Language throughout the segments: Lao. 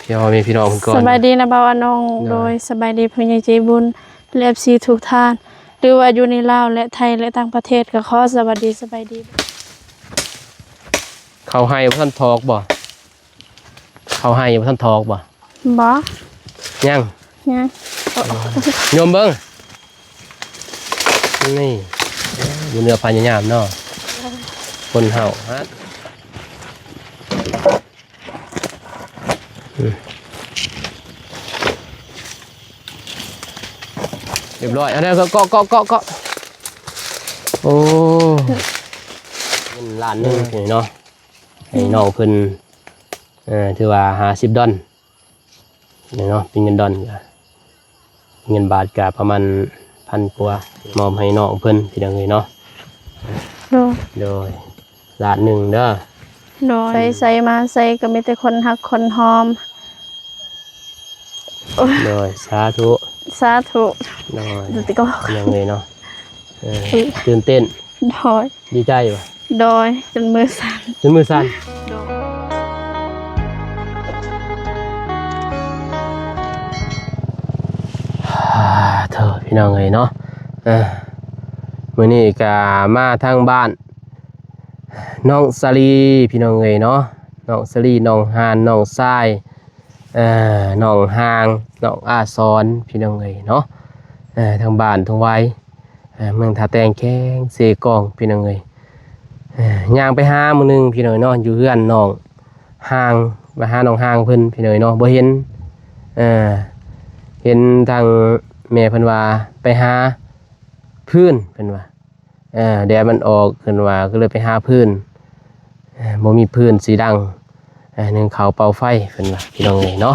เดี๋ยวให้พี่น้องเพิ่นก่อน สบายดีนะบ่าวอนง โดย โดย สบายดีผู้ใหญ่ใจบุญ และ เอฟซี ทุกท่าน หรือว่าอยู่ในลาวและไทยและต่างประเทศ ก็ขอสวัสดี สบายดี เข้าไฮ่บ่ทันถอกบ่ เข้าไฮ่บ่ทันถอกบ่ บ่ ยัง ยัง โยมเบิ่ง นี่ อยู่เหนือพยายามเนาะ คนเฮาฮะ อืม เรียบร้อย เอาแล้วก็เกาะ เกาะ เกาะ เกาะ โอ้ เงินล้านหนึ่ง เออ เนาะ ให้น้องเพิ่น เอ่อ ถือว่าห้าสิบดอล นี่เนาะ เป็นเงินดอลก็ เงินบาทก็ประมาณพันกว่า มอบให้น้องเพิ่น พี่น้องเอ้ยเนาะ โดย โดย ล้านหนึ่งเด้อ โดย ไปไสมาไสก็มีแต่คนฮักคนหอม โดย สาธุ สาธุ โดย พี่น้องเอ้ยเนาะ เออ ตื่นเต้น โดย ดีใจบ่ โดย จนมือสั่น จนมือสั่น โดย อ่า โธ่ พี่น้องเอ้ยเนาะ เออ มื้อนี้ก็มาทางบ้านน้องสาลี พี่น้องเอ้ยเนาะ น้องสาลี น้องฮาน น้องทราย เอ่อ น้องฮาง น้องอาสอน พี่น้องเอ้ยเนาะ เอ่อ ทางบ้านทางไว เอ่อ เมืองท่าแตง แขวงเซกอง พี่น้องเอ้ย เอ่อ ย่างไปหามื้อหนึ่ง พี่น้องเอ้ยเนาะ อยู่เฮือนน้องฮาง ไปหาน้องฮางเพิ่น พี่น้องเอ้ยเนาะ บ่เห็น เอ่อ เห็นทางแม่เพิ่นว่าไปหา ฟืน เพิ่นว่า ເອີ ແດດມັນອອກ ເພິ່ນວ່າ ກໍເລີຍໄປຫາຟືນ ເອີ ບໍ່ມີຟືນຊິດັງ ເອີ ໜຶ້ງເຂົ້າເປົ່າໄຟ ເພິ່ນວ່າ ພີ່ນ້ອງເອີຍເນາະ.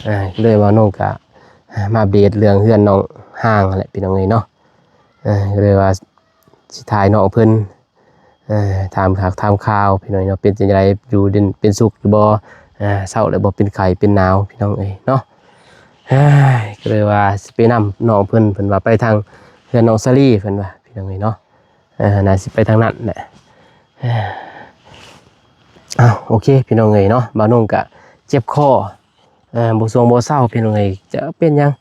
ເອີ ກໍເລີຍວ່ານ້ອງກະ ເອີ ມາອັບເດດເລື່ອງເຮືອນນ້ອງຮ່າງຫັ້ນແຫຼະ ພີ່ນ້ອງເອີຍເນາະ. ເອີ ກໍເລີຍວ່າຊິຖ່າຍນ້ອງເພິ່ນ ເອີ ຖາມຂ່າວ ຖາມຂ່າວ ພີ່ນ້ອງເນາະ ເປັນຈັ່ງໃດ ຢູ່ເປັນສຸກຢູ່ບໍ່ ເອີ ເຊົາແລ້ວບໍ່ ເປັນໄຂ້ເປັນໜາວ ພີ່ນ້ອງເອີຍເນາະ. ເອີ ກໍເລີຍວ່າຊິໄປນຳນ້ອງເພິ່ນ ເພິ່ນວ່າໄປທາງເຮືອນນ້ອງສາລີ ເພິ່ນວ່າ ພີ່ນ້ອງເອີຍເນາະ. ເອີ ໜ້າຊິໄປທາງນັ້ນແຫຼະ. ເອີ ອ້າວ ໂອເຄ ພີ່ນ້ອງເອີຍເນາະ ບ່າວນົງກະເຈັບຄໍ ເອີ ບໍ່ຊ່ວງບໍ່ເຊົາ ພີ່ນ້ອງເອີຍ ຈັກເປັນຫຍັງ.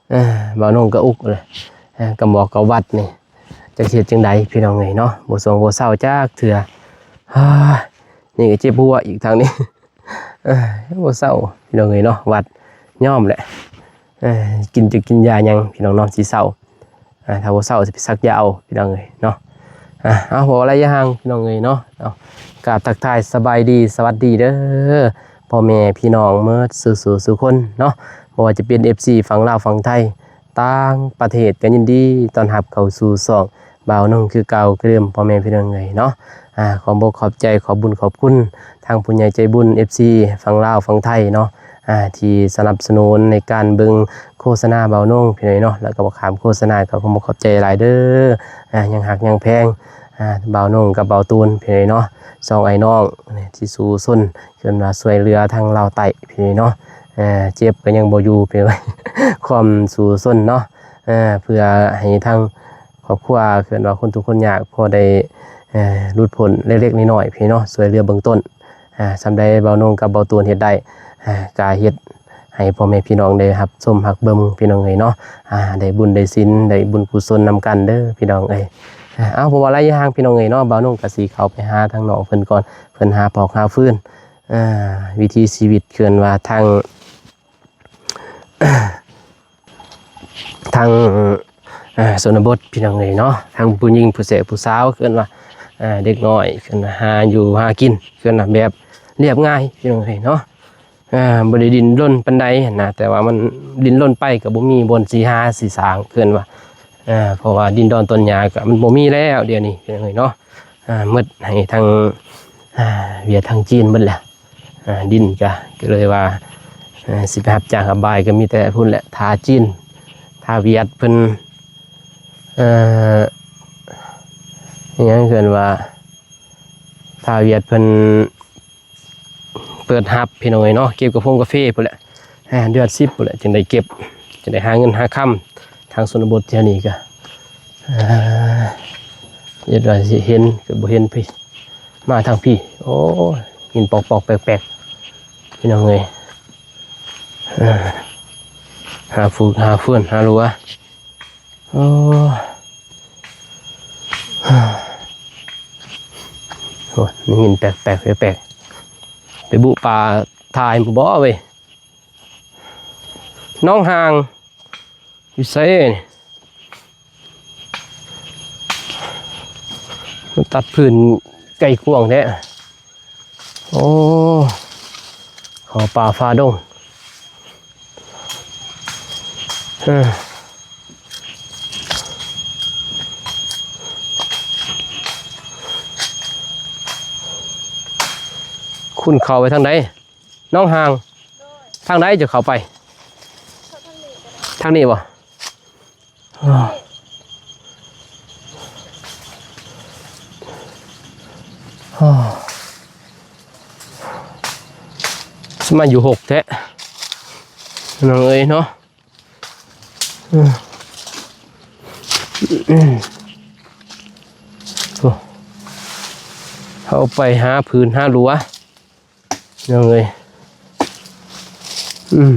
ເອີ ບ່າວນົງກະອຸກເລີຍ ເອີ ກະໝໍກະວັດນີ້ ຈັກຊິເຮັດຈັ່ງໃດ ພີ່ນ້ອງເອີຍເນາະ ບໍ່ຊ່ວງບໍ່ເຊົາຈັກເທື່ອ. ເອີ ນີ້ກະເຈັບຫົວອີກທາງນີ້. ເອີ ບໍ່ເຊົາ ພີ່ນ້ອງເອີຍເນາະ ວັດຍອມແຫຼະ. ເອີ ກິນ ຈະກິນຢາຫຍັງ ພີ່ນ້ອງເນາະ ຊິເຊົາ. ອາ ຖ້າບໍ່ເຊົາຊິໄປສັກຢາເອົາ ພີ່ນ້ອງເອີຍເນາະ. ອາ ເອົາ ບໍ່ວ່າຫຼາຍຢ່າງ ພີ່ນ້ອງເອີຍເນາະ ເອົາ ກາບທັກທາຍສະບາຍດີ ສະຫວັດດີເດີ ພໍ່ແມ່ພີ່ນ້ອງໝົດສູ່ສູ່ຄົນເນາະ ບໍ່ວ່າຈະເປັນເອັບຊີຝັ່ງລາວ ຝັ່ງໄທ ຕ່າງປະເທດ ກໍຍິນດີຕ້ອນຮັບເຂົ້າສູ່ຊ່ອງ ບ່າວນົງຄືເກົ່າຄືເດີມ ພໍ່ແມ່ພີ່ນ້ອງເອີຍເນາະ. ອາ ຂໍຂອບໃຈ ຂອບບຸນຂອບຄຸນທາງຜູ້ໃຫຍ່ໃຈບຸນ ເອັບຊີຝັ່ງລາວ ຝັ່ງໄທເນາະ ອາ ທີ່ສະໜັບສະໜູນໃນການເບິ່ງໂຄສະນາບ່າວນົງ ພີ່ນ້ອງເນາະ ແລ້ວກໍບໍ່ຂ້າມໂຄສະນາ ກໍຂໍຂອບໃຈຫຼາຍເດີ. ອາ ຍັງຮັກຍັງແພງ ອາ ບ່າວນົງກັບບ່າວຕູນ ພີ່ນ້ອງເນາະ ສອງອ້າຍນ້ອງທີ່ສູ້ຊົນ ເອີ້ນວ່າຊ່ວຍເຫຼືອທາງລາວໃຕ້ ພີ່ນ້ອງເນາະ. ເຈັບກໍຍັງບໍ່ຢູ່ ພີ່ນ້ອງ ຄວາມສູ້ຊົນເນາະ ເພື່ອໃຫ້ທາງ ຄອບຄົວ ເອີ້ນວ່າຄົນທຸກຄົນຍາກ ພໍໄດ້ ເອີ ຫຼຸດພົ້ນເລັກໆນ້ອຍໆ ພີ່ນ້ອງເນາະ ຊ່ວຍເຫຼືອເບື້ອງຕົ້ນ. ອາ ສ່ຳໃດບ່າວນົງກັບບ່າວຕູນເຮັດໄດ້ ອາ ກະເຮັດໃຫ້ພໍ່ແມ່ພີ່ນ້ອງໄດ້ຮັບຊົມຮັບເບິ່ງ ພີ່ນ້ອງເອີຍເນາະ ອາ ໄດ້ບຸນໄດ້ສິນ ໄດ້ບຸນກຸສົນນຳກັນເດີ ພີ່ນ້ອງເອີຍ. ອາ ເອົາ ບໍ່ວ່າຫຼາຍຢ່າງ ພີ່ນ້ອງເອີຍເນາະ ບ່າວນົງກະຊິເຂົ້າໄປຫາທາງນ້ອງເພິ່ນກ່ອນ ເພິ່ນຫາປອກຫາຟືນ ອາ ວິຖີຊີວິດ ເອີ້ນວ່າທາງ ທາງ ເອີ ຊົນນະບົດ ພີ່ນ້ອງເອີຍເນາະ ທາງຜູ້ຍິງຜູ້ແສຜູ້ສາວ ເອີ້ນວ່າ ເອີ ເດັກນ້ອຍ ເອີ້ນວ່າຫາຢູ່ຫາກິນ ເອີ້ນວ່າແບບລຽບງ່າຍ ພີ່ນ້ອງເອີຍເນາະ. ເອີ ບໍ່ໄດ້ດິ້ນລົນປານໃດຫັ້ນນະ ແຕ່ວ່າມັນດິ້ນລົນໄປກໍບໍ່ມີບ່ອນຊິຫາຊິສ້າງ ເອີ້ນວ່າ ເອີ ເພາະວ່າດິນດອນຕົ້ນຫຍ້າກໍມັນບໍ່ມີແລ້ວດຽວນີ້ ພີ່ນ້ອງເອີຍເນາະ. ອາ ໝົດໃຫ້ທາງ ອາ ຫວຽດທາງຈີນໝົດແລ້ວ ອາ ດິນກະ ກໍເລີຍວ່າ ອາ ຊິໄປຮັບຈ້າງຮັບບາຍກໍມີແຕ່ພຸ້ນແຫຼະ ຖ້າຈີນ ຖ້າຫວຽດເພິ່ນ ເອີ ອີຫຍັງເອີ້ນວ່າ ຖ້າຫວຽດເພິ່ນ ເປີດຮັບ ພີ່ນ້ອງເອີຍເນາະ ເກັບກາຟົງກາເຟພຸ້ນແຫຼະ ເດືອນສິບພຸ້ນແຫຼະ ຈຶ່ງໄດ້ເກັບ ຈຶ່ງໄດ້ຫາເງິນຫາຄຳ. ທາງຊົນນະບົດແຖວນີ້ກະ ເອີ ເຮັດວ່າຊິເຫັນກໍບໍ່ເຫັນພີ້ ມາທາງພີ້ ໂອ້ຍ ຍິນປອກໆແປກໆ ພີ່ນ້ອງເອີຍ. ເອີ ຫາຟືນ ຫາຟືນ ຫາລົວ. ໂອ້ ໂອ້ຍ ໄດ້ຍິນແປກໆ ແປກໆ ໄປບຸປາຖ່າຍບໍ່ເວີຍ. ນ້ອງຫ່າງ ຢູ່ໃສນີ້? ມັນຕັດພື້ນໄກກວ້າງແທ້. ໂອ້ ເຂົ້າປ່າຝ່າດົງ. ເອີ ຄຸນເຂົ້າໄປທາງໃດ? ນ້ອງຫ່າງ ໂດຍ ທາງໃດຈະເຂົ້າໄປ? ເຂົ້າທາງນີ້ກໍໄດ້ ທາງນີ້ບໍ່? ສະມາຢູ່ຫົກແທ້ ນ້ອງເອີຍເນາະ. ເອີ ໂອ້ ເຮົາໄປຫາຟືນຫາລົວ ນ້ອງເອີຍ. ອືມ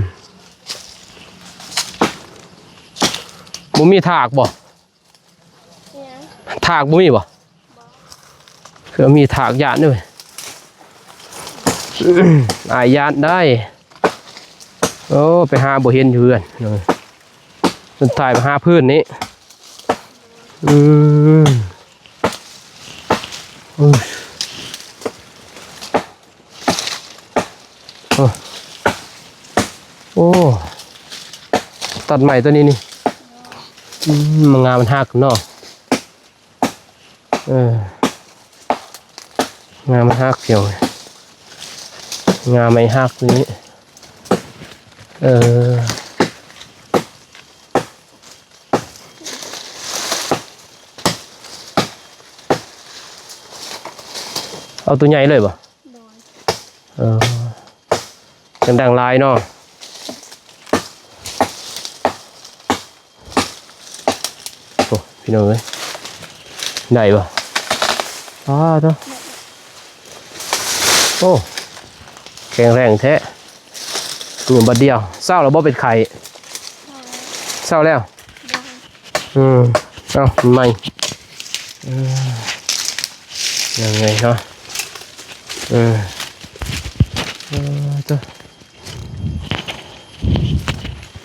ບໍ່ມີຖາກບໍ່? ຫຍັງ? ຖາກບໍ່ມີບໍ່? ບໍ່. ເພື່ອມີຖາກຢ້ານເດ້. ອາຍຢ້ານໄດ໋. ໂອ້ ໄປຫາບໍ່ເຫັນຢູ່ເຮືອນ ສຸດທ້າຍໄປຫາຟືນນີ້. ອືມ ໂອ້ຍ ໂອ້ ໂອ້ ຕັດໃໝ່ຕົວນີ້ນີ້. ອືມ ມັນງາມັນຫັກເນາະ. ເອີ ງາມັນຫັກພຽວ ງາໄມ້ຫັກນີ້. ເອີ ເອົາຕົວໃຫຍ່ເລີຍບໍ່? ໂດຍ. ເອີ ຈັ່ງດັງຫຼາຍເນາະ. ໂອ້ ພີ່ນ້ອງເອີຍ ໄດ້ບໍ່? ອ້າໂທ້ ໂອ້ ແຂງແຮງແທ້. ມືບາດດຽວ ເຊົາແລ້ວບໍ່ເປັນໄຂ້? ເຊົາແລ້ວ. ອືມ ເອົາໃໝ່. ເອີ ຍັງໄງເນາະ? ເອີ ເອີ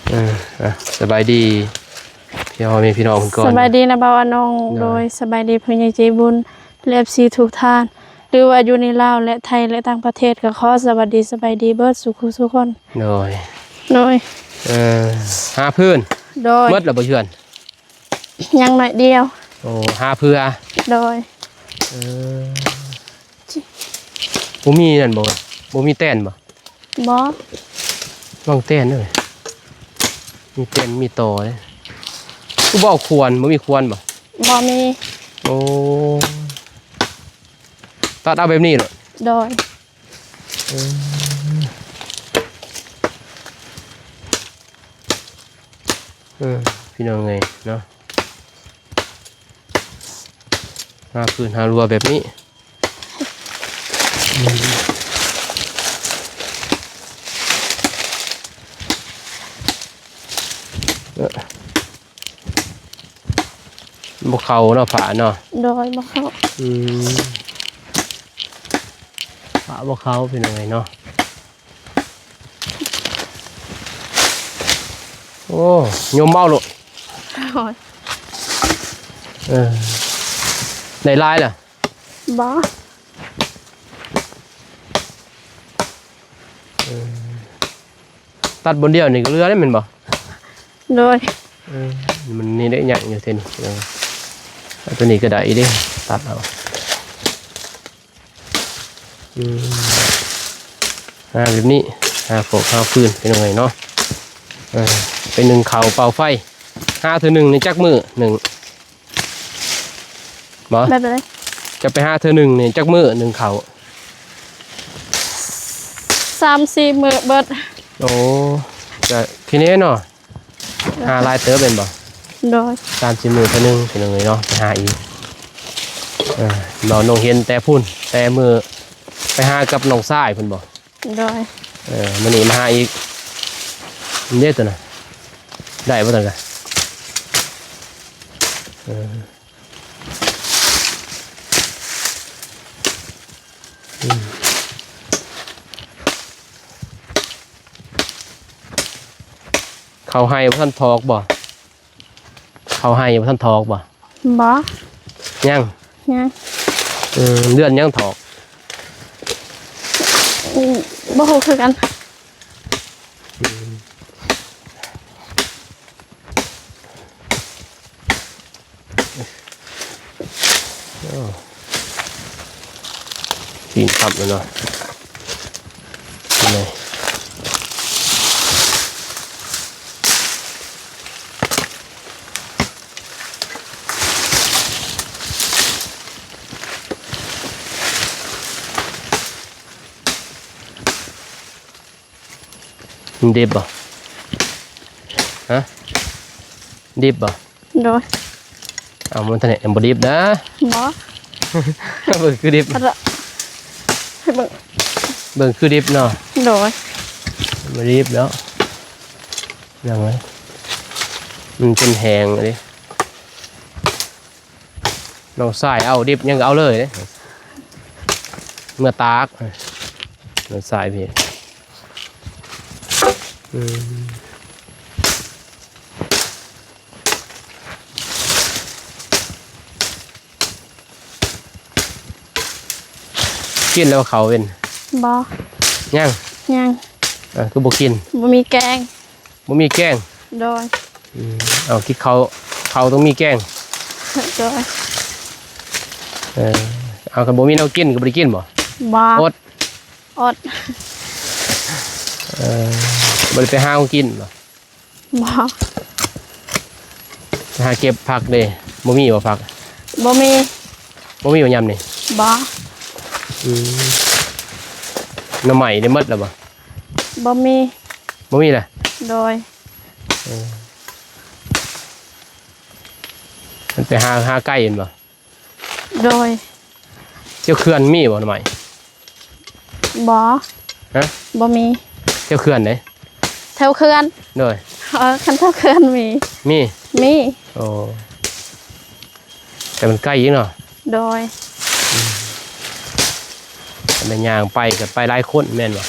ເອີ ອ່ະ ສະບາຍດີ ພີ່ນ້ອງ ພີ່ນ້ອງເພິ່ນກ່ອນ. ສະບາຍດີນະບ່າວອານົງ. ໂດຍ ໂດຍ ສະບາຍດີຜູ້ໃຫຍ່ໃຈບຸນ ແລະ ເອັຟຊີທຸກທ່ານ ຫຼືວ່າຢູ່ໃນລາວ ແລະ ໄທ ແລະ ຕ່າງປະເທດ ກໍຂໍສະຫວັດດີ ສະບາຍດີເບິດສູ່ຄູ່ສູ່ຄົນ. ໂດຍ ໂດຍ ເອີ ຫາຟືນ. ໂດຍ ໝົດແລ້ວບໍ່ເຮືອນ? ຍັງໜ້ອຍດຽວ. ໂອ້ ຫາເພື່ອ. ໂດຍ ເອີ ບໍ່ມີນັ້ນບໍ່? ບໍ່ມີແຕນບໍ່? ບໍ່ ວາງແຕນເດີ ມີແຕນມີຕໍເດ້. ຄືບໍ່ເອົາຂວານ? ບໍ່ມີຂວານບໍ່? ບໍ່ມີ. ໂອ້ ຕັດເອົາແບບນີ້ເນາະ. ໂດຍ ເອີ ເອີ ພີ່ນ້ອງເອີຍເນາະ ຫາຟືນຫາລົວແບບນີ້. ເອີ ບໍ່ເຂົ້າເນາະ ຝາເນາະ. ໂດຍ ບໍ່ເຂົ້າ. ອືມ ຝາບໍ່ເຂົ້າ ພີ່ນ້ອງເອີຍເນາະ. ໂອ້ ຍົມເອົາໂລດ. ໂອ້ຍ ເອີ ໄດ້ຫຼາຍລະ? ບໍ່. ເອີ ຕັດບ່ອນດຽວນີ້ກໍເຫຼືອແລ້ວແມ່ນບໍ່? ໂດຍ ເອີ ມັນນີ້ໄດ້ຫຍັງຢູ່ເທື່ອນີ້ ເອີ ຕົວນີ້ກໍໄດ້ເດ້ ຕັດເອົາ. ອືມ ຫາແບບນີ້ ຫາຟອກຫາຟືນ ພີ່ນ້ອງເອີຍເນາະ. ເອີ ໄປໜຶ້ງເຂົ້າເປົ່າໄຟ ຫາເທື່ອໜຶ່ງນີ້ຈັກມື້ໜຶ້ງ? ບໍ່ ແບບໃດ? ຈະໄປຫາເທື່ອໜຶ່ງນີ້ຈັກມື້ໜຶ້ງເຂົ້າ? ສາມສີ່ມື້ເບິດ. ໂອ້ ກະທີ່ນີ້ເນາະ ຫາຫຼາຍເຕີບແມ່ນບໍ່? ໂດຍ ສາມສີ່ມື້ເທື່ອໜຶ່ງ ພີ່ນ້ອງເອີຍເນາະ ໄປຫາອີກ. ເອີ ເວົ້ານ້ອງເຫັນແຕ່ພຸ້ນ ແຕ່ມື້ໄປຫາກັບນ້ອງຊາຍພຸ້ນບໍ່? ໂດຍ ເອີ ມື້ນີ້ມາຫາອີກ. ເດ້ຕົວນັ້ນ ໄດ້ບໍ່ຕົວນັ້ນ? ເອີ ອືມ ເຂົ້າໄຮ່ບໍ່ທັນຖອກບໍ່? ເຂົ້າໄຮ່ບໍ່ທັນຖອກບໍ່? ບໍ່ ຍັງ ຍັງ ເອີ ເດືອນຫຍັງຖອກ? ອືມ ບໍ່ຮູ້ຄືກັນ. ໂອ້ ຕີນຕັບແລ້ວເນາະ ມັນດິບບໍ່? ຮະ? ດິບບໍ່? ໂດຍ. ເອົາ ມັນທັນໄດ້ ບໍ່ດິບນະ. ບໍ່ ເບິ່ງຄືດິບ ໃຫ້ເບິ່ງ ເບິ່ງຄືດິບເນາະ. ໂດຍ. ບໍ່ດິບແລ້ວ ຍັງໄງ ມັນຈົນແຫ້ງເດ້. ນ້ອງຊາຍເອົາດິບຫຍັງກໍເອົາເລີຍເດ້ ເມືອຕາກ ນ້ອງຊາຍພີ່. ອືມ ກິນແລ້ວເຂົ້າເວັນ? ບໍ່ ຍັງ ຍັງ. ເອີ ຄືບໍ່ກິນ? ບໍ່ມີແກງ. ບໍ່ມີແກງ? ໂດຍ. ອືມ ເອົາ ກິນເຂົ້າ ເຂົ້າຕ້ອງມີແກງ. ໂດຍ. ເອີ ເອົາ ຄັນບໍ່ມີແນວກິນກໍບໍ່ໄດ້ກິນບໍ່? ບໍ່ ອົດ. ອົດ. ເອີ ບໍ່ໄດ້ໄປຫາຂອງກິນບໍ່? ບໍ່. ໄປຫາເກັບຜັກເດ້ ບໍ່ມີບໍ່ຜັກ? ບໍ່ມີ. ບໍ່ມີບໍ່ຍາມນີ້? ບໍ່. ອືມ ໜໍ່ໄມ້ໄດ້ໝົດແລ້ວບໍ່? ບໍ່ມີ. ບໍ່ມີລະ? ໂດຍ. ເອີ ມັນໄປຫາ ຫາໄກ່ແມ່ນບໍ່? ໂດຍ. ແຖວເຂື່ອນມີບໍ່ໜໍ່ໄມ້? ບໍ່. ຮະ? ບໍ່ມີ. ແຖວເຂື່ອນເດ້? ແຖວເຂື່ອນ? ໂດຍ. ເອີ ຄັນແຖວເຂື່ອນມີ. ມີ? ມີ. ໂອ້ ແຕ່ມັນໄກອີກເນາະ? ໂດຍ. ອືມ ຄັນໄດ້ຍ່າງໄປກໍໄປຫຼາຍຄົນແມ່ນບໍ່?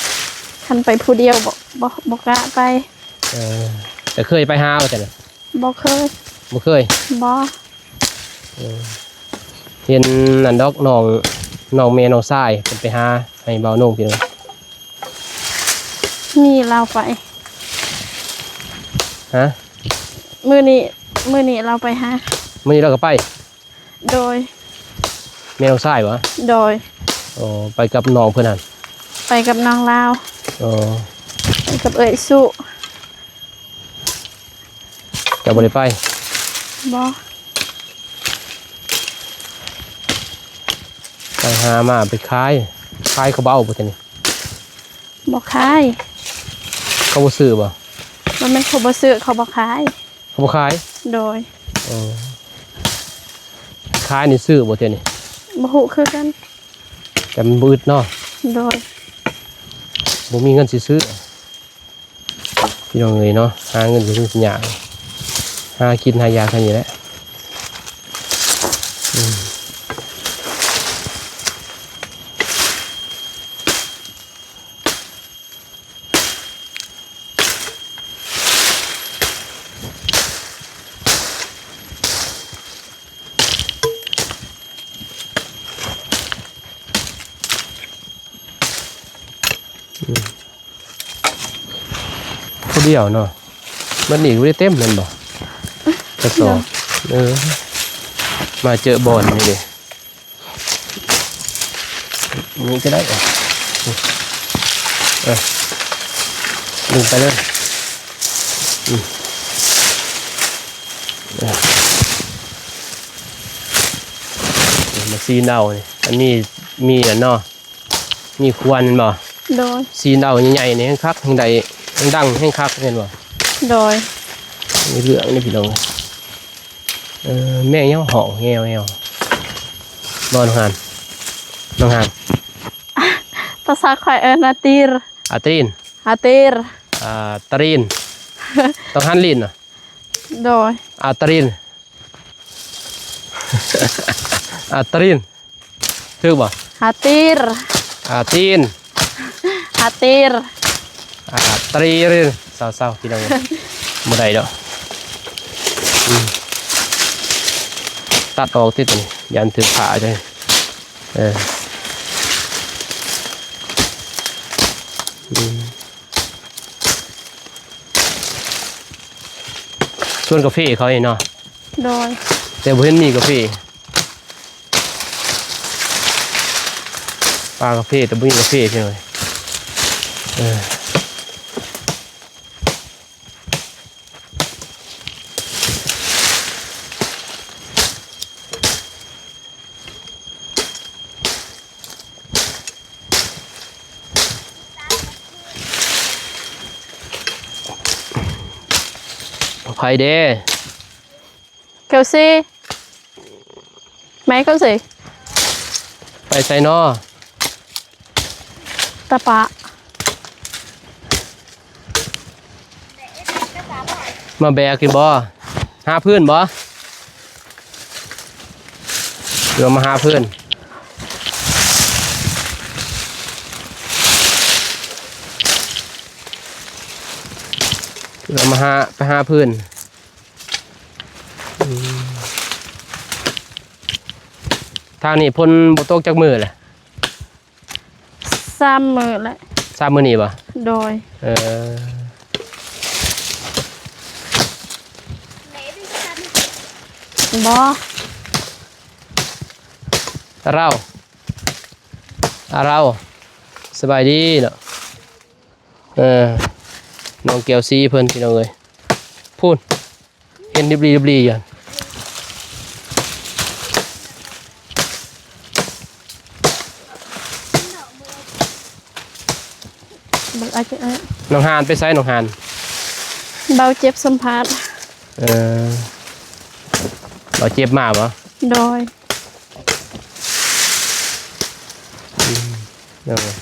ຄັນໄປຜູ້ດຽວບໍ່ ບໍ່ ບໍ່ກ້າໄປ. ເອີ ແຕ່ເຄີຍໄປຫາວ່າຊັ້ນນະ? ບໍ່ເຄີຍ. ບໍ່ເຄີຍ? ບໍ່. ເອີ ເຫັນອັນດອກນ້ອງ ນ້ອງແມ່ນ້ອງຊາຍເພິ່ນໄປຫາໃຫ້ບ່າວໂໜ່ງພີ່ນ້ອງ. ມີລາວໄປ. ຮະ? ມື້ນີ້ ມື້ນີ້ລາວໄປຫາ. ມື້ນີ້ລາວກໍໄປ? ໂດຍ. ແມ່ນ້ອງຊາຍບໍ່? ໂດຍ. ອໍ ໄປກັບນ້ອງເພິ່ນຫັ້ນ? ໄປກັບນ້ອງລາວ. ອໍ ໄປກັບເອື້ອຍສຸ. ເຈົ້າບໍ່ໄດ້ໄປ? ບໍ່. ໄປຫາມາໄປຂາຍ ຂາຍເຂົາບໍ່ເອົາບໍ່ຊັ້ນນີ້? ບໍ່ຂາຍ. ເຂົາບໍ່ຊື້ບໍ່? ບໍ່ແມ່ນເຂົາບໍ່ຊື້ ເຂົາບໍ່ຂາຍ. ເຂົາບໍ່ຂາຍ? ໂດຍ. ອໍ ຂາຍນີ້ຊື້ບໍ່ເທື່ອນີ້? ບໍ່ຮູ້ຄືກັນ. ແຕ່ມັນບໍ່ອຶດເນາະ? ໂດຍ. ບໍ່ມີເງິນຊິຊື້. ພີ່ນ້ອງເອີຍເນາະ ຫາເງິນກໍຄືຊິຍາກ ຫາກິນຫາຢາກເທົ່ານີ້ແຫຼະ. ອືມ ອືມ ຜູ້ດຽວເນາະ ບັດນີ້ກໍບໍ່ໄດ້ເຕັມແມ່ນບໍ່? ກະສອບ ເອີ ມາເຈີບ່ອນນີ້ເດ້ ນີ້ກໍໄດ້ ເອີ ດຶງໄປເລີຍ ອືມ ເອີ ມາຊີ້ເອົານີ້ ອັນມີ ມີອັນເນາະ ມີຄວັນແມ່ນບໍ່? ໂດຍ. ຊີ້ເອົາໃຫຍ່ໆນີ້ແຮ່ງຄັກ ແຮ່ງໄດ້ ແຮ່ງດັງ ແຮ່ງຄັກແມ່ນບໍ່? ໂດຍ. ມີເລື່ອງນີ້ພີ່ນ້ອງ ເອີ ແມ່ງຍັງຮ້ອງແຮວໆ ບໍ່ ນ້ອງຫານ ນ້ອງຫານ? ພາສາຂ້ອຍເອີ້ນອາຕີນ ອາຕີນ ອາຕີນ ອາຕີນ ຕ້ອງຫັນລີນນະ. ໂດຍ. ອາຕາລິນ ອາຕາລິນ ຖືກບໍ່? ອາຕີນ ອາຕີນ ອາຕີນ ອາຕີນ. ເຊົາໆ ພີ່ນ້ອງ ບໍ່ໄດ້ດອກ. ອືມ ຕັດອອກຕິ ໂຕນີ້ ຢ້ານຖືກຜ້າເດ້. ເອີ ອືມ ສວນກາເຟເຂົານີ້ເນາະ. ໂດຍ. ແຕ່ບໍ່ເຫັນມີກາເຟ ປ່າກາເຟ ແຕ່ບໍ່ມີກາເຟ ພີ່ນ້ອງເອີຍ. ເອີ ໃຜເດ້? ເຄວຊີ ແມ່ເຄວຊີ ໄປໃສນໍ? ຕາປະ ມາແບກຢູ່ບໍ່? ຫາພື້ນບໍ່? ຫຼືວ່າມາຫາພື້ນ? ຫຼືວ່າມາຫາ ໄປຫາພື້ນ? ອືມ ທາງນີ້ຝົນບໍ່ຕົກຈັກມື້ແຫຼະ? ສາມມື້ແຫຼະ. ສາມມື້ນີ້ບໍ່? ໂດຍ. ເອີ ບໍ່ ອາລາວ ອາລາວ ສະບາຍດີເນາະ. ເອີ ນ້ອງແກ້ວສີເພິ່ນ ພີ່ນ້ອງເອີຍ ພຸ້ນ ເຫັນລິບຫຼີລິບຫຼີຢູ່. ເບິ່ງ ອ້າຍ ເອີຍ ນ້ອງຫານໄປໃສ? ນ້ອງຫານ ບ່າວເຈັບສຳພາດ. ເອີ ບ່າວເຈັບມາບໍ່? ໂດຍ. ອືມ ເອົາ ນີ້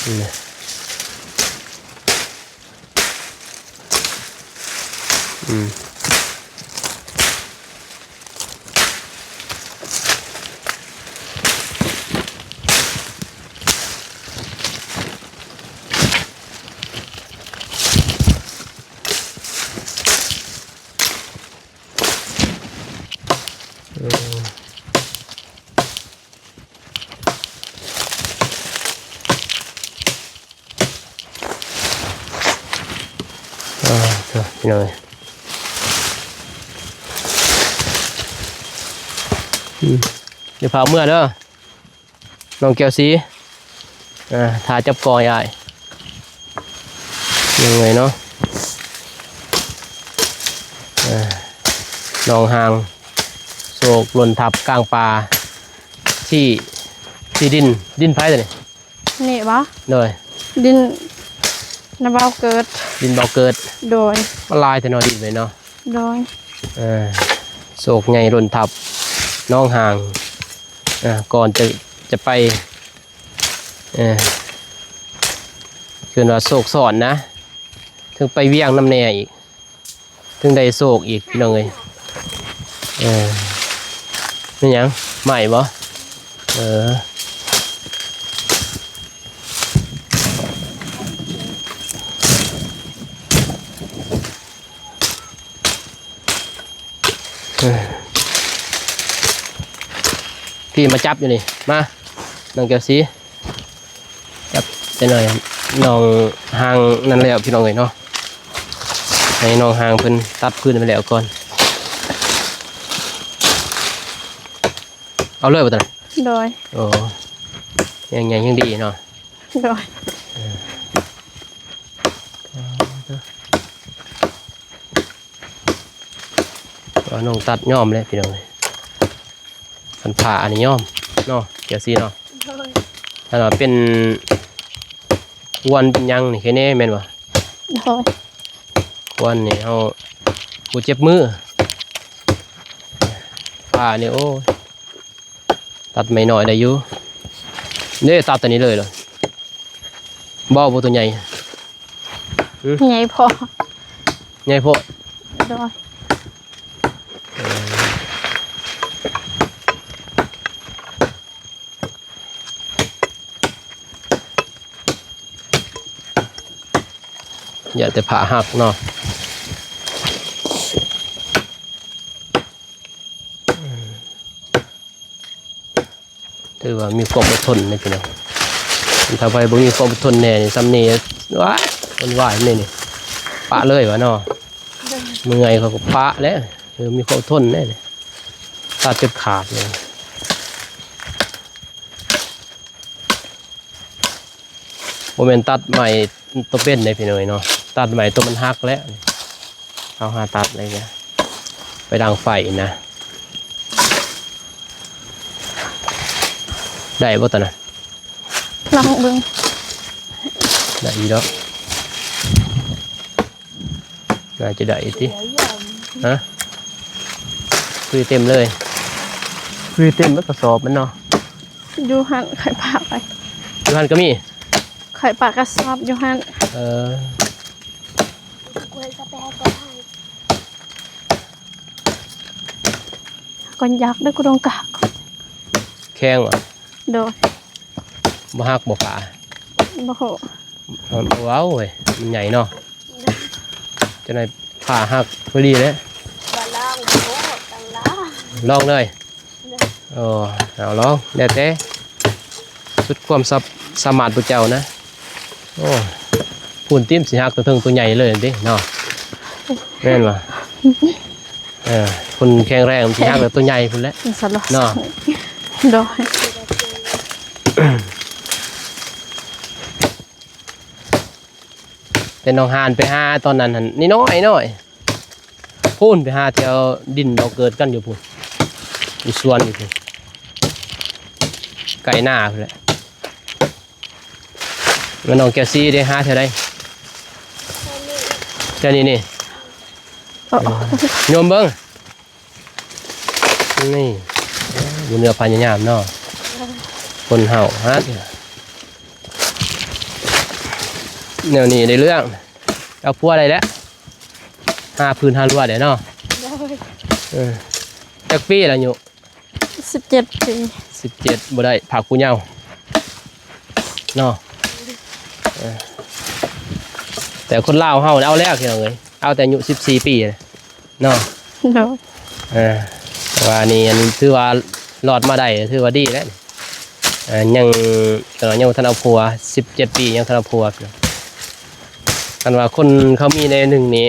ອືມ. ເອີ ອ່າ ເດີ ພີ່ນ້ອງເອີຍ ອືມ ຢ່າພາເມືອເດີ ນ້ອງແກ້ວສີ ອ່າ ຖ້າຈັບກ້ອງໃຫ້ອ້າຍ ຍັງໄງເນາະ ອ່າ ໜອງຫາງ ໂສກຫຼົ່ນທັບກາງປ່າ ທີ່ ທີ່ດິນ ດິນໃຜຕົວນີ້? ນີ້ບໍ? ໂດຍ. ດິນນາບ່າວເກີດ. ດິນບ່າວເກີດ. ໂດຍ. ມັນຫຼາຍແທ້ເນາະ ດິນເລີຍເນາະ. ໂດຍ. ເອີ ໂສກໃຫຍ່ຫຼົ່ນທັບ ໜອງຫາງ ເອີ ກ່ອນຈະ ຈະໄປ ເອີ ຄືວ່າໂຊກຊ້ອນນະ ເຖິງໄປວຽງນຳແດ່ອີກ. ເຖິງໄດ້ໂຊກອີກ ພີ່ນ້ອງເອີຍ. ເອີ ແມ່ນຫຍັງ? ໄໝ້ບໍ? ເອີ ເອີ ພີ່ມາຈັບຢູ່ນີ້ ມາ ນ້ອງແກ້ວສີ. ຈັບຈັກໜ້ອຍ ໜອງຫາງນັ້ນແລ້ວ ພີ່ນ້ອງເອີຍເນາະ ໃຫ້ໜອງຫາງເພິ່ນຕັດພື້ນໄປແລ້ວກ່ອນ. ເອົາເລີຍບໍ່ຕະ? ໂດຍ. ໂອ້ ຍັງໃຫຍ່ຍັງດີເນາະ. ໂດຍ. ເອີ ວ່ານ້ອງຕັດຍອມແລ້ວ ພີ່ນ້ອງເອີຍ. ຄັນຜ້າອັນນີ້ຍອມເນາະ ແກ້ວສີເນາະ. ໂດຍ. ຄັນວ່າເປັນຄວນເປັນຫຍັງນີ້ ແຄ່ນີ້ແມ່ນບໍ່? ໂດຍ. ຄວນນີ້ເຮົາບໍ່ເຈັບມື. ຜ້ານີ້ ໂອ້ຍ ຕັດໄມ້ນ້ອຍໄດ້ຢູ່. ເດ້ ຕັດຕົວນີ້ເລີຍເນາະ. ບໍ່ ບໍ່ຕົວໃຫຍ່. ຫຶ? ໃຫຍ່ພໍ. ໃຫຍ່ໂພດ. ໂດຍ. ຢ່າແຕ່ຜ້າຫັກເນາະ. ຖືວ່າມີຄວາມອົດທົນເດ້ພີ່ນ້ອງ. ຖ້າໃຜບໍ່ມີຄວາມອົດທົນແດ່ນີ້ ສ່ຳນີ້ ວ້າຍ ມັນວາຍແນວນີ້ ປະເລີຍວ່າເນາະ. ໂດຍ. ເມື່ອຍເຂົາກໍປະແຫຼະ. ເອີ ມີຄວາມອົດທົນແດ່ນີ້ ຕັດຈົນຂາດເລີຍ. ບໍ່ແມ່ນຕັດໄມ້ໂຕເປັນເດ້ພີ່ນ້ອງເນາະ, ຕັດໄມ້ໂຕມັນຫັກແລ້ວ. ເອົາຫາຕັດເລີຍ ໄປດັງໄຟນະ. ໄດ້ບໍ່ຕອນນັ້ນ? ລອງເບິ່ງ. ໄດ້ຢູ່ດອກ. ໜ້າຈະໄດ້ຕິ. ຮະ? ຄືເຕັມເລີຍ. ຄືເຕັມແລ້ວກະສອບມັນເນາະ. ຢູ່ຫັ້ນຂ້ອຍປະໄວ້. ຢູ່ຫັ້ນກະມີ? ຂ້ອຍປະກະສອບຢູ່ຫັ້ນ. ເອີ. ກ່ອນຢາກເດີ ກູຕ້ອງກາກ. ແຂງຫວາ? ໂດຍ. ບໍ່ຫັກບໍ່ປາ? ບໍ່ຮູ້. ເວົ້າເວີຍ ມັນໃຫຍ່ເນາະ. ຈັ່ງໃດ ຜ້າຫັກພໍດີແຫຼະ. ບໍ່ລອງບໍ່ຮູ້ ຕ້ອງລອງ. ລອງເລີຍ. ໂດຍ. ໂອ້ ເອົາລອງ ແລ້ວແຕ່ ສຸດຄວາມສາ ສາມາດຜູ້ເຈົ້ານະ. ໂອ້ ພຸ້ນຕິ ມັນຊິຫັກໂຕເທິງໂຕໃຫຍ່ເລີຍຕິເນາະ. ແມ່ນບໍ່? ເອີ ຄົນແຂງແຮງມັນຊິຫັກແຕ່ໂຕໃຫຍ່ພຸ້ນແຫຼະເນາະ. ໂດຍ. ແຕ່ນ້ອງຫານໄປຫາຕອນນັ້ນຫັ້ນ ນ້ອຍໆ ພຸ້ນ ໄປຫາແຖວດິນເຮົາເກີດກັນຢູ່ພຸ້ນ ຢູ່ສວນຢູ່ພຸ້ນ ໃກ້ນາພຸ້ນແຫຼະ. ແມ່ນ້ອງແກ້ວສີເດ້ ຫາແຖວໃດ? ແຖວນີ້ນີ້. ໂອ້ ໂຍມເບິ່ງ. ນີ້ ບໍ່ເໜືອພະຍາຍາມເນາະ ຄົນເຮົາຫັ້ນ. ແນວນີ້ໄດ້ເລື່ອງ ເອົາຜົວໄດ້ແລ້ວ ຫາພື້ນຫາຮົ້ວໄດ້ເນາະ. ໂດຍ. ເອີ ຈັກປີລະອາຍຸ? ສິບເຈັດປີ. ສິບເຈັດ ບໍ່ໄດ້ ພາກຜູ້ເຍົາເນາະ. ເອີ ແຕ່ຄົນລາວເຮົາເອົາແລ້ວ ພີ່ນ້ອງເອີຍ ເອົາແຕ່ອາຍຸສິບສີ່ປີ. ເນາະ. ໂດຍ. ເອີ ແຕ່ວ່ານີ້ ອັນ ຖືວ່າລອດມາໄດ້ ຖືວ່າດີແລ້ວ. ເອີ ຍັງ ເອີ ຍັງບໍ່ທັນເອົາຜົວ ສິບເຈັດປີ ຍັງບໍ່ທັນເອົາຜົວ. ຄັນວ່າຄົນເຂົາມີແນວໜຶ່ງນີ້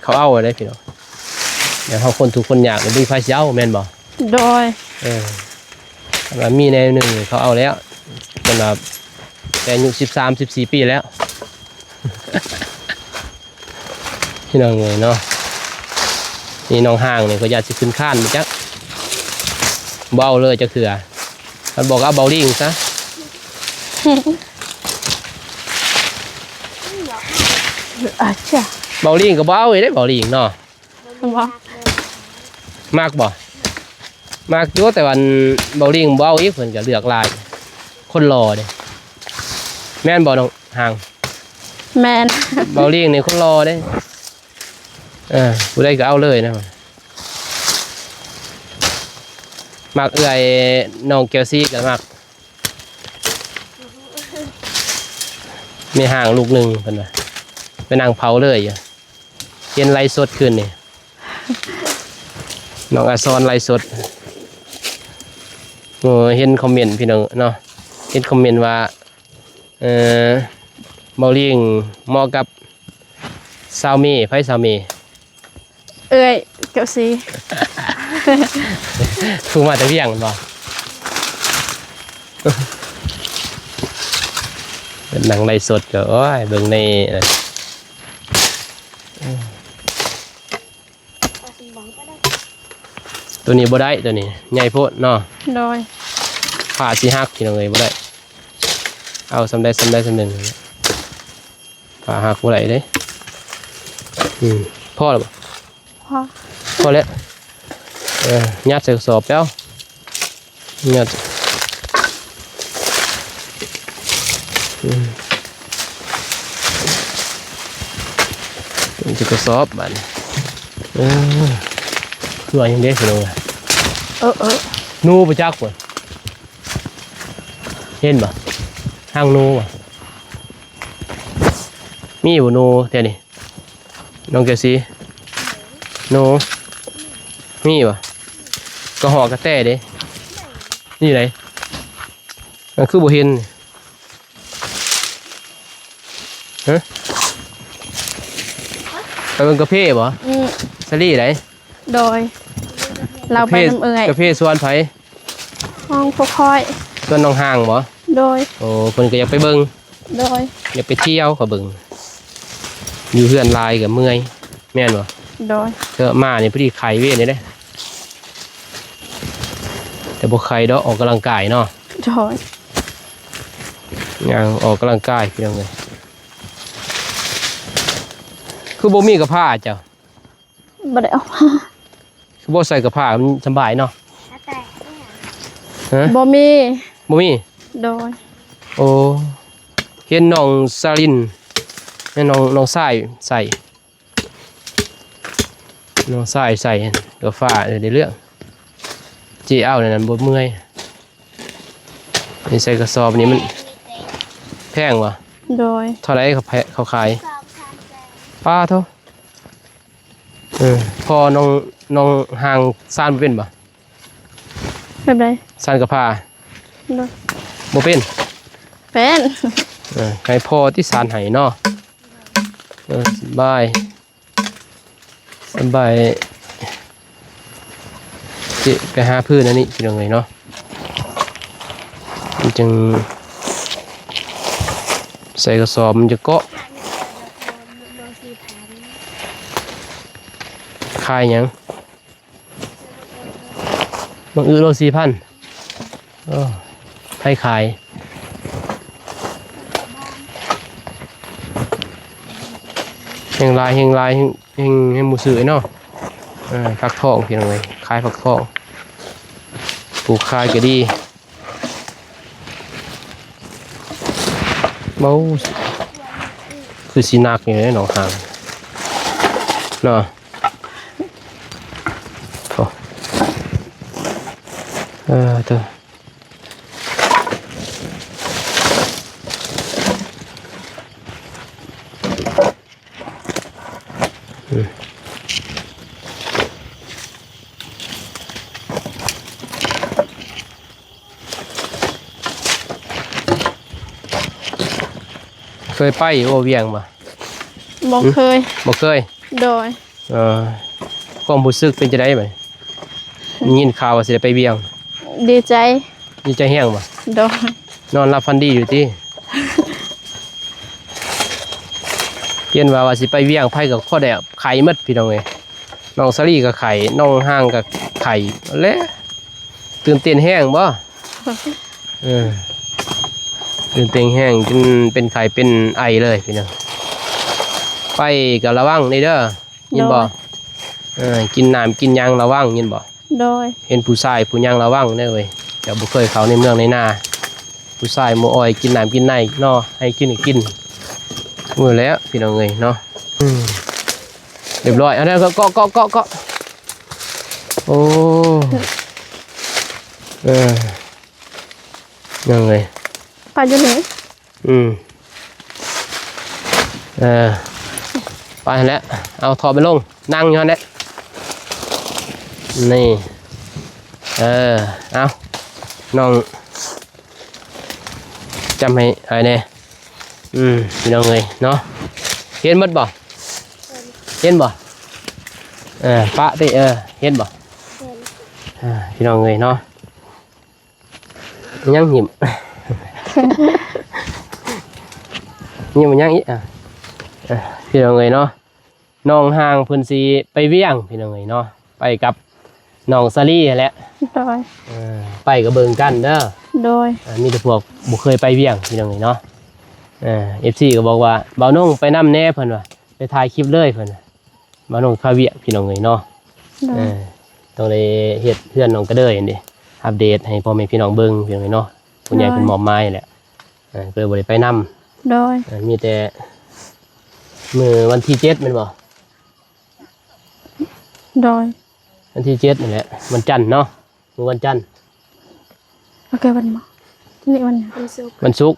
ເຂົາເອົາເດ້ພີ່ນ້ອງ. ແບບເຮົາຄົນທຸກຄົນຍາກ ບໍ່ມີໃຜຊິເອົາ ແມ່ນບໍ່? ໂດຍ. ເອີ ຄັນວ່າມີແນວໜຶ່ງ ເຂົາເອົາແລ້ວ. ຄັນວ່າແຕ່ອາຍຸສິບສາມ ສິບສີ່ປີແລ້ວ. ພີ່ນ້ອງເອີຍເນາະ ນີ້ນ້ອງຫ້າງນີ້ກໍຢາກຊິຂຶ້ນຄານບໍ່ຈັກ ບໍ່ເອົາເລີຍຈັກເທື່ອ. ມັນບອກເອົາເບົາລິງຊະ ອາຈາ ເບົາລິງກໍບໍ່ເອົາອີກເດ້ ເບົາລິງເນາະ. ບໍ່ ມັກບໍ່? ມັກຢູ່ ແຕ່ວ່າເບົາລິງບໍ່ເອົາອີກ ເພິ່ນກໍເລືອກຫຼາຍ ຄົນຫຼໍ່ເດ້. ແມ່ນບໍ່ນ້ອງ ຫາງ? ແມ່ນ. ເບົາລິງນີ້ຄົນຫຼໍ່ເດ້. ເອີ ຜູ້ໃດກໍເອົາເລີຍນະ. ມັກເອື້ອຍນ້ອງແກ້ວສີກໍມັກ. ມີຫາງລູກໜຶ່ງເພິ່ນວ່າ ໄປນັ່ງເຝົ້າເລີຍຢູ່. ເຫັນໄລຟ໌ສົດຄືນນີ້ ນ້ອງອາຊອນໄລຟ໌ສົດ. ໂອ້ ເຫັນຄອມເມັນພີ່ນ້ອງເນາະ ເຫັນຄອມເມັນວ່າ ເອີ ເບົາລິງເໝາະກັບສາວເມ. ໃຜສາວເມ? ເອື້ອຍແກ້ວສີ. ຜູ້ມາແຕ່ວຽງແມ່ນບໍ່? ເພິ່ນນັ່ງໄລຟ໌ສົດກໍ ໂອ້ຍ ເບິ່ງໃນ ໂຕນີ້ບໍ່ໄດ້ ໂຕນີ້ໃຫຍ່ໂພດເນາະ. ໂດຍ. ຜ້າຊິຫັກ ພີ່ນ້ອງເອີຍ ບໍ່ໄດ້ ເອົາສ່ຳໃດສ່ຳໃດສ່ຳໜຶ່ງ. ຜ້າຫັກບໍ່ໄດ້ເດ້. ອືມ ພໍແລ້ວບໍ່? ພໍ ພໍແລ້ວ. ເອີ ຍັດໃສ່ກະສອບແລ້ວ. ຍັດ ອືມ ໂຕ ມີແຕ່ກະສອບບາດນີ້. ເອີ ຕົວຫຍັງເດ້ພີ່ນ້ອງ? ເອີ ເອີ ໜູບໍ່ຈັກບໍ່? ເຫັນບໍ່? ຮັງໜູບໍ່? ມີບໍ່ໜູແຖວນີ້? ນ້ອງແກ້ວສີ ໜູ ມີບໍ່? ກະຮອກກະແຕເດ້ ນີ້ໃດ? ມັນຄືບໍ່ເຫັນ? ຮະ? ໄປເບິ່ງກາເຟບໍ່? ອືມ ສາລີໃດ? ໂດຍ ລາວໄປນຳເອື້ອຍ. ກາເຟສວນໃຜ? ຂອງພວກຂ້ອຍ. ສວນນ້ອງຮ່າງບໍ່? ໂດຍ. ໂອ້ ເພິ່ນກໍຢາກໄປເບິ່ງ. ໂດຍ. ຢາກໄປທ່ຽວ ເຂົາເບິ່ງ ຢູ່ເຮືອນຫຼາຍກໍເມື່ອຍ ແມ່ນບໍ່? ໂດຍ. ເທື່ອມານີ້ພໍດີໄຂ້ເວນນີ້ເດ້ ແຕ່ບໍ່ໄຂ້ດອກ ອອກກຳລັງກາຍເນາະ. ໂດຍ. ຍ່າງອອກກຳລັງກາຍ ພີ່ນ້ອງເອີຍ. ຄືບໍ່ມີກະພ້າເຈົ້າ? ບໍ່ໄດ້ເອົາມາ. ຄືບໍ່ໃສ່ກະພ້າ ມັນສະບາຍເນາະ. ຮະ? ບໍ່ມີ. ບໍ່ມີ? ໂດຍ. ໂອ້ ເຫັນນ້ອງສາລິນ ແມ່ນນ້ອງ ນ້ອງຊາຍໃສ່ ນ້ອງຊາຍໃສ່ກະພ້າ ເອີ ໄດ້ເລື່ອງ. ເຈເອົາແນວນັ້ນບໍ່ເມື່ອຍ. ນີ້ໃສ່ກະສອບນີ້ມັນແພງຫວາ? ໂດຍ. ເທົ່າໃດເຂົາ ເຂົາຂາຍ? ສອງສາມແສນ. ປາໂທ້. ເອີ ພໍ່ນ້ອງ ນ້ອງຮ່າງສານບໍ່ເປັນບໍ່? ແບບໃດ? ສານກະພ້າ. ໂດຍ. ບໍ່ເປັນ? ເປັນ. ເອີ ໃຫ້ພໍ່ຕິສານໃຫ້ເນາະ. ເອີ ສະບາຍ ສະບາຍ. ເຈໄປຫາພື້ນອັນນີ້ ພີ່ນ້ອງເອີຍເນາະ ມັນຈຶ່ງໃສ່ກະສອບ ມັນຈະເກາະ. ຂາຍຫຍັງ? ບັກອຶໂລສີ່ພັນ. ໂອ້ ໃຜຂາຍ? ແຮງຫຼາຍ ແຮງຫຼາຍ ແຮງ ແຮງ ແຮງບໍ່ຊື້ເນາະ. ເອີ ຟັກທອງ ພີ່ນ້ອງເອີຍ ຂາຍຟັກທອງ ປູກຂາຍກໍດີ. ເບົາ ຄືຊິໜັກຢູ່ເດ້ ໜອງຫາງເນາະ. ໂອ້ ເອີ ເຕີ ອືມ ເຄີຍໄປຢູ່ບໍ່ວຽງບໍ່? ບໍ່ເຄີຍ. ບໍ່ເຄີຍ? ໂດຍ. ເອີ ຄວາມຮູ້ສຶກເປັນຈັ່ງໃດບາດນີ້? ໄດ້ຍິນຂ່າວວ່າຊິໄດ້ໄປວຽງ. ດີໃຈ. ດີໃຈແຮງບໍ່? ໂດຍ. ນອນຫຼັບຝັນດີຢູ່ຕິ? ຢ້ານວ່າ ວ່າຊິໄປວຽງ ໃຜກໍຂໍແດ່ໄຂ້ໝົດ ພີ່ນ້ອງເອີຍ. ນ້ອງສາລີກໍໄຂ້ ນ້ອງຮ່າງກໍໄຂ້ແຫຼະ. ຕື່ນເຕັ້ນແຮງບໍ່? ເອີ ຕື່ນເຕັ້ນແຮງ ຈົນເປັນໄຂ້ເປັນໄອເລີຍ ພີ່ນ້ອງ. ໄປກໍລະວັງນີ້ເດີ ຍິນບໍ່? ໂດຍ. ເອີ ກິນນ້ຳກິນຫຍັງລະວັງ ຍິນບໍ່? ໂດຍ. ເຫັນຜູ້ຊາຍຜູ້ຫຍັງລະວັງເດີເວີຍ ເຈົ້າບໍ່ເຄີຍເຂົ້າໃນເມືອງໃນນາ ຜູ້ຊາຍໝູ່ອ້ອຍກິນນ້ຳກິນໃນເນາະ ໃຫ້ກິນກໍກິນ. ມື້ແລ້ວ ພີ່ນ້ອງເອີຍເນາະ. ອືມ ຮຽບຮ້ອຍ ເອົາແນວເກາະ ເກາະ ເກາະ ເກາະ. ໂອ້ ເອີ ຍັງເລີຍ ປາຢູ່ນີ້. ອືມ ເອີ ໄປຫັ້ນແຫຼະ ເອົາຖອບໄປລົງ ນັ່ງຢູ່ຫັ້ນແຫຼະ ນີ້ ເອີ ເອົາ ນ້ອງ ຈຳໃຫ້ອ້າຍແດ່. ອືມ ພີ່ນ້ອງເອີຍເນາະ ເຫັນໝົດບໍ່? ເຫັນບໍ່? ເອີ ປະຕິ ເອີ ເຫັນບໍ່? ເຫັນ. ອ່າ ພີ່ນ້ອງເອີຍເນາະ ຍັງຍິ້ມ ຍິ້ມຫຍັງອີກ? ອ່າ ອ່າ ພີ່ນ້ອງເອີຍເນາະ ນ້ອງຮ່າງເພິ່ນຊິໄປວຽງ ພີ່ນ້ອງເອີຍເນາະ ໄປກັບນ້ອງສາລີຫັ້ນແຫຼະ. ໂດຍ. ເອີ ໄປກໍເບິ່ງກັນເດີ. ໂດຍ. ອ່າ ມີແຕ່ພວກບໍ່ເຄີຍໄປວຽງ ພີ່ນ້ອງເອີຍເນາະ. ເອີ ເອັຟຊີກໍບອກວ່າ ບ່າວນົງໄປນຳແດ່ ເພິ່ນວ່າ ໄປຖ່າຍຄລິບເລີຍ ເພິ່ນວ່າ. ບ້ານໜອງຄາວຽກ ພີ່ນ້ອງເອີຍເນາະ. ໂດຍ. ເອີ ຕ້ອງໄດ້ເຮັດເຮືອນນ້ອງກະເດີຍຫັ້ນເດ ອັບເດດໃຫ້ພໍ່ແມ່ພີ່ນ້ອງເບິ່ງ ພີ່ນ້ອງເອີຍເນາະ. ຜູ້ໃຫຍ່ເພິ່ນມອບໝາຍແຫຼະ. ເອີ ກໍເລີຍບໍ່ໄດ້ໄປນຳ. ໂດຍ. ເອີ ມີແຕ່ມື້ວັນທີເຈັດແມ່ນບໍ່? ໂດຍ ວັນທີເຈັດນີ້ແຫຼະ ວັນຈັນເນາະ ມື້ວັນຈັນ ໂອເຄ ວັນໝໍ ນີ້ວັນຫຍັງ? ວັນສຸກ ວັນສຸກ